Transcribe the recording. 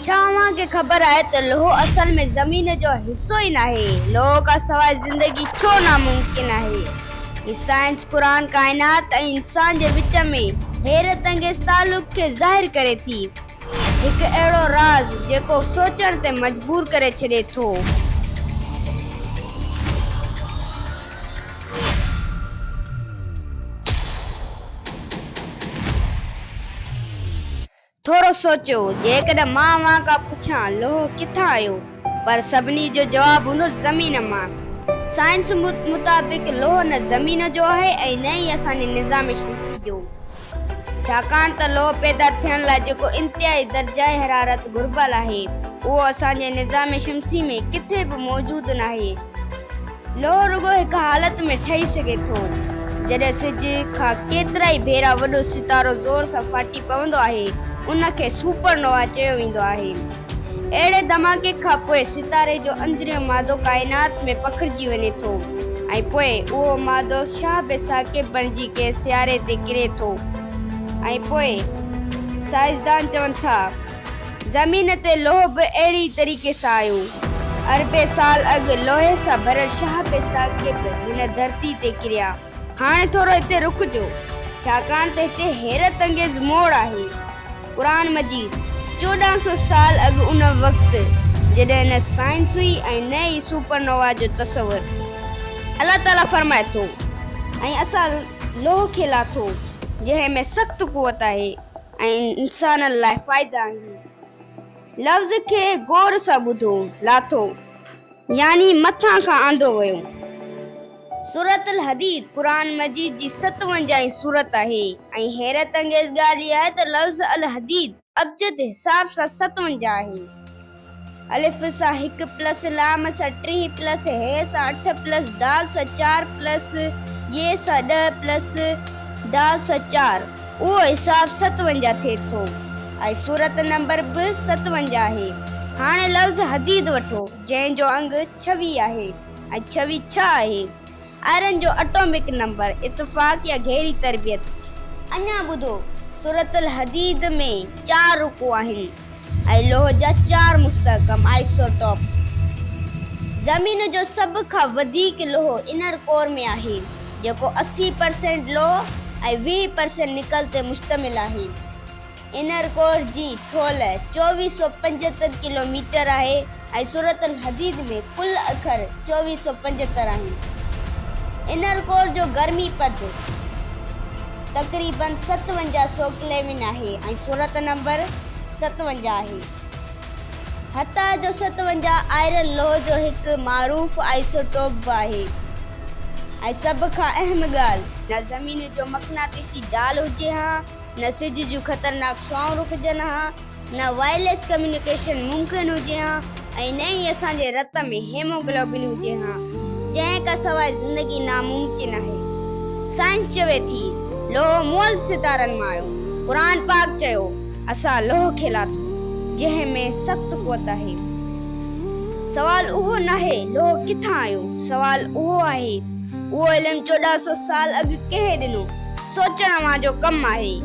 ڇا اوهان کي خبر آهي ته لوهه اصل ۾ زمين جو حصو ئي ناهي؟ لوهه کان سواء زندگي ڇو ناممڪن آهي؟ هي سائنس قرآن ڪائنات ۽ انسان جي وچ ۾ حيرت انگيز تعلق کي ظاهر ڪري ٿي. هڪ اهڙو راز جيڪو سوچڻ تي مجبور ڪري ڇڏي ٿو. ٿورو سوچيو، جيڪڏهن مان اوهان کان پڇان لوهه ڪٿان آيو؟ پر سڀني جو جواب هوندو زمين مان. سائنس مطابق لوهه نه زمين جو آهي ۽ نه ئي اسان جي نظام شمسي جو. ڇاڪاڻ ته لوهه پيدا ٿيڻ لاء جيڪو انتهائي درجه حرارت گهربل آهي، اهو اسان جي نظام شمسي ۾ ڪٿي به موجود ناهي. لوهه رڳو هڪ حالت ۾ ٺهي سگهي ٿو، جڏهن سج کان ڪيترائي ڀيرا وڏو ستارو زور سان ڦاٽي پوندو آهي، ان کي سپر نووا چيو ويندو آهي. اهڙي ڌماڪي کان پوء ستاري جو اندريون مادو ڪائنات ۾ پکڙجي وڃي ٿو ۽ پوء اهو مادو شهاب ثاقب بڻجي ڪنهن سياري تي ڪري ٿو ۽ پوء سائنسدان چون ٿا. زمين تي لوهه به اهڙي ئي طريقي سان آيو. اربين سال اڳ لوهي سان ڀريل شهاب ثاقب هن ڌرتي تي ڪريا. هاڻي ٿورو هتي رڪجو، ڇاڪاڻ ته هتي حيرت انگيز موڙ آهي. قرآن مجيد 14 سو سال اڳ ان وقت جڏهن نه سائنس هئي ۽ نه ئي سپر نووا جو تصور. الله تعاليٰ فرمائي ٿو، ۽ اسان لوهه کي لاٿو، جنهن ۾ سخت قوت آهي. ۽ انسانن لاء فائدا آهن. لفظ کي غور سان ٻڌو، لاٿو، يعني مٿان کان آندو ويو. سورة الحديد قرآن مجيد جي ستونجاهين سورت آهي ۽ حيرت انگيز ڳالهه اها آهي ته لفظ الحديد ابجد حساب سان 57 آهي. الف سان هڪ پلس لام سان 30 پلس هي سان اٺ پلس دال سان چار پلس ي سان 10 پلس دال سان چار اهو حساب 57 ٿئي ٿو ۽ سورت نمبر به 57 آهي. هاڻي لفظ حديد وٺو جنهن جو انگ 26 آهي ۽ 26 ڇا آهي؟ آئرن جو اٽومڪ نمبر، اتفاق يا گهري تربيت؟ اڃا ٻڌو، سورة الحديد ۾ چار رڪوع آهن ۽ لوهه جا چار مستحڪم آئسوٽوپ. زمين جو سڀ کان وڌيڪ لوهه انر ڪور ۾ آهي، جيڪو 80% لوهه ۽ 20% نڪل تي مشتمل آهي. انر ڪور جي ٿولهه 2475 ڪلو ميٽر آهي ۽ سورة الحديد ۾ ڪل اکر 2475 آهن. انر ڪور جو گرمي پد تقريباً 57 سو ڪليوين آهي ۽ سورت نمبر 57 آهي. حتيٰ جو 57 آئرن لوهه جو هڪ معروف آئسوٽوپ به آهي ۽ سڀ کان اهم ڳالهه، نه زمين جو مقناطيسي ڍال هجي ها، نه سج جون خطرناڪ شعاعون رڪجن ها، نه وائرليس ڪميونيڪيشن ممڪن هجي ها ۽ نه ئي اسان جي رت ۾ هيموگلوبن هجي ها، جنهن کان سواء زندگي ناممڪن آهي. سائنس چوي ٿي، لوهه مئل ستارن مان آيو. قرآن پاڪ چيو، اسان لوهه کي لاٿو، جنهن ۾ سخت قوت آهي. سوال اهو ناهي لوهه ڪٿان آيو، سوال اهو آهي، اهو علم 14 سو سال اڳ ڪنهن ڏنو؟ سوچڻ اوهان جو ڪم آهي.